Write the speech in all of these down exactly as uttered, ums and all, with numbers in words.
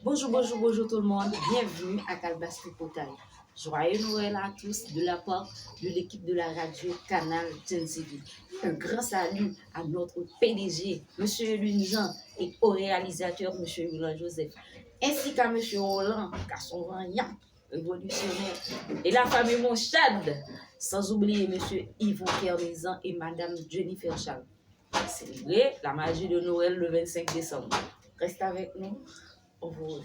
Bonjour, bonjour, bonjour tout le monde. Bienvenue à Kalbas Tripotay. Joyeux Noël à tous de la part de l'équipe de la radio Canal Gen T V. Un grand salut à notre P D G, Monsieur Lunizan, et au réalisateur, Monsieur Roland Joseph, ainsi qu'à Monsieur Roland, garçon vanyan, révolutionnaire, et la famille Monchad, sans oublier Monsieur Yvon Kernizan et Madame Jennifer Charles. Célébrer la magie de Noël le vingt-cinq décembre. Reste avec nous, on vous revient.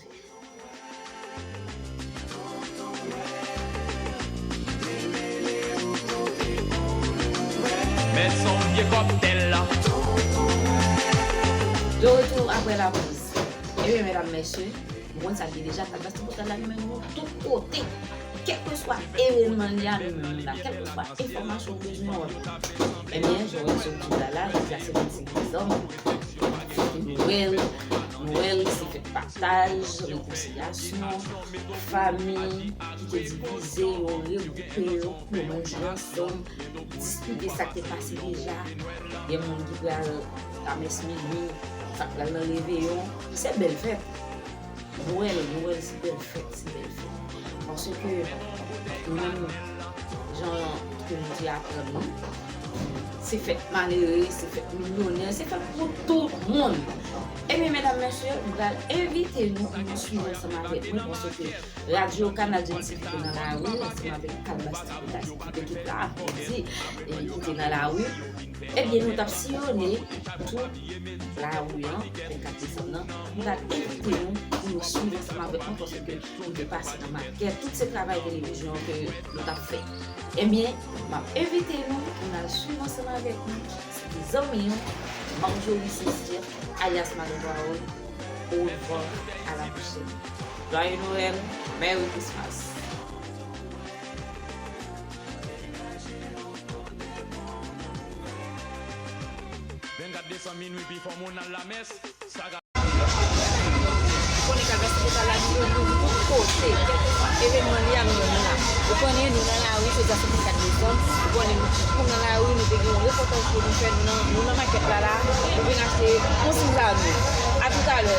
Mèt son vye kòktèl la. De retour après la pause. Ebyen, medam, mesye, nou konn sa k ye deja, Kalbas Tripotay la, li mennen nou tout kote. Kèlkeswa evènman li a, nou menm la. Kèlkeswa enfòmasyon ou bezwen, w ap jwenn. Ebyen, jan w wè sou ti la la, jodi a se vennsenk desanm. Fèt Nwèl. Nwèl, se fèt pataj, rekonsilyasyon, fanmi ki te divize yo, regwoupe yo pou yo manje ansanm, diskite sa k te pase deja. Gen moun ki pral lamès minui, sa k pral nan reveyon. Se bèl fèt. Nwèl, Nwèl se bèl fèt, se bèl fèt. Paske nou menm, jan ke nou te aprann nou, se fèt malere, se fèt milyonè, se fèt pou tout moun. Ebyen, medam, mesye, m pral envite nou pou nou swiv ansanm avèk mwen, paske radyo Kanal Gen T V te nan lari, ansanm avèk Kalbas Tripotay, se tout ekip la, pou di, e, ki te nan lari. Ebyen, nou t ap siyone tout lari an, vennkat desanm nan. M pral envite nou pou nou swiv ansanm avèk nou, paske nou te pase nan makèt. Tout se travay televizyon ke nou t ap fè. Ebyen, m ap envite nou pou n al swiv ansanm avèk nou. Se te zanmi w, Marjorie Saint-Cyr, alias Madan Pawòl. Au revoir, à la prochaine. Joyeux Noël, Merry Christmas. Vennkat desanm minui, pi fò moun al lamès. Sa ka... Ou konnen Kalbas Tripotay la, nou menm nou tout kote, kèlkeswa evènman li a, nou menm la. Ou konnen nou nan lari, jodi a se vennkat desanm. Ou konnen nou tout moun nan lari, nou te gen yon repòtaj pou nou fè, nou nan, nou nan makèt la la, nou vin achte konsiy lavi. A toutalè.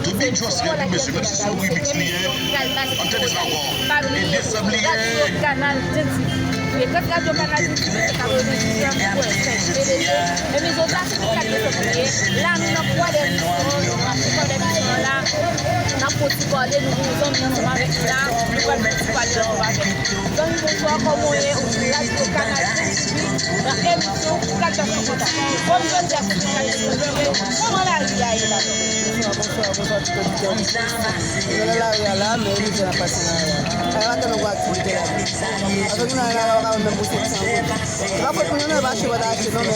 Tout big just gen pou mesye, menm si se yon remix li ye, ann tande sa ankò. E desanm li ye. Radyo Kanal Gen T V. E trant radyo Kanal Gen T V, se katrevendiznèf pwen senk P D G. Epi jodi a se vennkat desanm li ye. La nou nan Kwadèmisyon, nou nan Kwadèmisyon la. N ap pwodui Pale nou pou zanmi ansanm avèk nou la, nou pral pwodui Pale ansanm avèk nou. Zanmi, bonswa, kòman w ye? Ou sou radyo Kanal Gen T V, nan emisyon Kalbas Tripotay. Kòm jodi a se vennkat desanm, kòman lari a ye la? Bonswa, bonswa, bonswa tout oditè. Nou nan lari a la, men emisyon ap pase nan lari a. Sa yo atè nou gwo aktivite la. Paske nou nan lari a, nou pa ka menm pou sèt san goud. Se pa fòt moun yo non, e pa achte pa ta achte non, men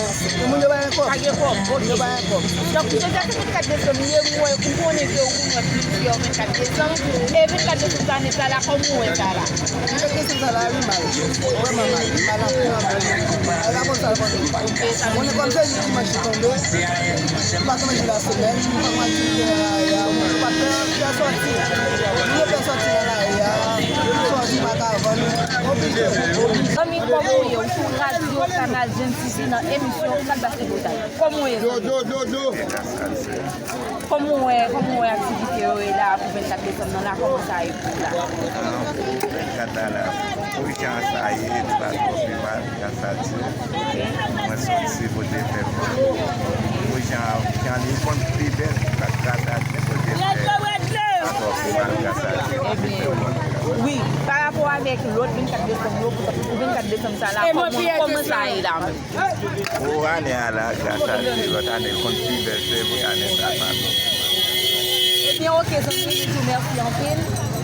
moun yo pa gen kòb. Pa gen kòb, ok. Moun yo pa gen kòb. Donk, jodi a se vennkat desanm li ye, m wè, ou konnen ke ou wè plizyè vennkat desanm. E vennkat desanm sa ane sa la, kòman ou wè sa la? Vennkat desanm sa la, li mal. Vrèman mal. Li mal anpil, anpil. E pa konsa l konn ye. Ok, sa vle di. Konnen kòm se jou dimanch li tonbe, m pa ka manje lasemèn, m pa ka manje, euh, m pa ka fè, fè sòti. Moun yo fè sòti nan lari a, sòti pa ka vann, oblije. Zanmi, kòman ou ye? Ou sou radyo Kanal Gen T V nan emisyon Kalbas Tripotay. Kòman ou ye, zanmi? Do, do, do, do. Kòman ou wè, kòman ou wè aktivite yo ye la pou vennkat desanm nan la, kòman sa ye pou ou la? Vennkat la la, pou jan sa ye, li pa twò pi mal, gras a Dye. Mwen soti kote fè mwen. Pou jan, jan li konn pi bèl, gras a Dye, kote fè. Ankò pi mal, gras a Dye. Ebyen, wi, pa rapò avèk lòt vennkat desanm yo, pou, pou vennkat desanm sa la, kòman, kòman sa ye la menm? Pou ane a la, gras a Dye, lòt ane konn pi bèl, se vre, ane sa pa bon. Ebyen, oke, zanmi, nou di w mèsi anpil.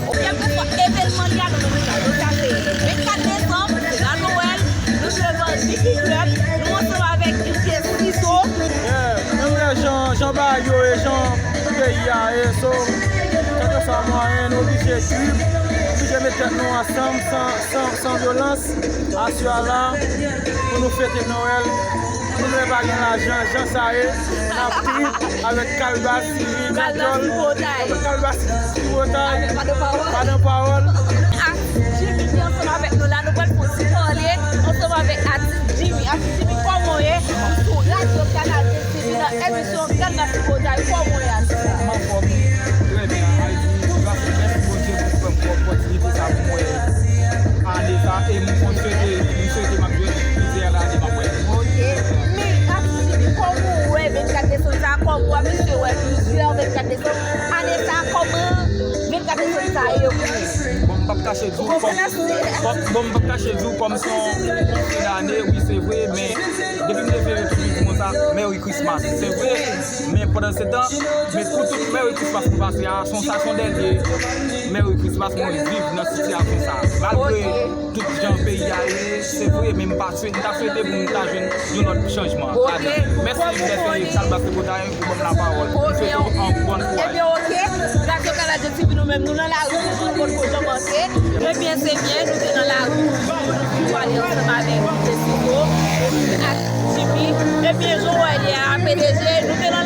Kèlkeswa evènman li a, nou menm nou ka, nou ka fè. Vennkat desanm, se la Nwèl, nou se Van City Club, nou ansanm avèk D J Siso. Yeah, menm lè jan, jan bagay yo ye, jan peyi a ye, so, kèlkeswa mwayen, nou oblije trip, oblije met tèt nou ansanm, san, san, san vyolans. Aswè a la, pou nou fete Nwèl, nou vle pa gen lajan, jan sa ye, n ap trip avèk Kalbas T V, Kalbas Tripotay. Kalbas Tripotay. Avèk Madan Pawòl. Madan Pawòl. Ak Jimmy ki ansanm avèk nou la, nou pral fè yon ti Jimmy, kòman w ye? Sou radyo Kanal de T V nan emisyon Kanal Tripotay, kòman w ye, Atis? Mwen anfòm. Trè byen, Ayiti. Gras e mèsi Bondye pou fè m opòtinite sa pou mwen ane sa, e m konn swete, m swete m ap jwenn plizyè lane m ap wè. Ok. Men, Atis Jimmy, kòman w wè vennkat desanm sa? Kòman w ap eseye wè plizyè vennkat desanm? Ane sa, kòman vennkat desanm sa ye pou ou? Bon, m p ap kache di w, kòm, kòm, bon, m p ap kache di w, kòm se yon, yon fen dane, wi, se vre, men depi m leve yo toujou di konsa, Merry Christmas. Se vre, men pandan se tan, men pou tout Merry Christmas nou pase a, se yon, sa se yon dènye Merry Christmas mwen viv nan sitiyasyon sa. Malgre tout jan peyi a ye, se vre, men m pa swe-, m ta swete pou m ta jwenn yon lòt chanjman ladan. Mèsi, mèsi, Kalbas Tripotay, pou ban m lapawòl. M swete w an bòn kouraj. Ebyen, ok. Radyo Kanal de T V, nou menm, nou nan lari toujou, nou potko janm antre. Ebyen, se byen, nou te nan lari toujou, nou toujou ale ansanm avèk Jimmy Desiraux. Epi ak Jimmy, ebyen, jan w wè l ye a, P D G, nou te nan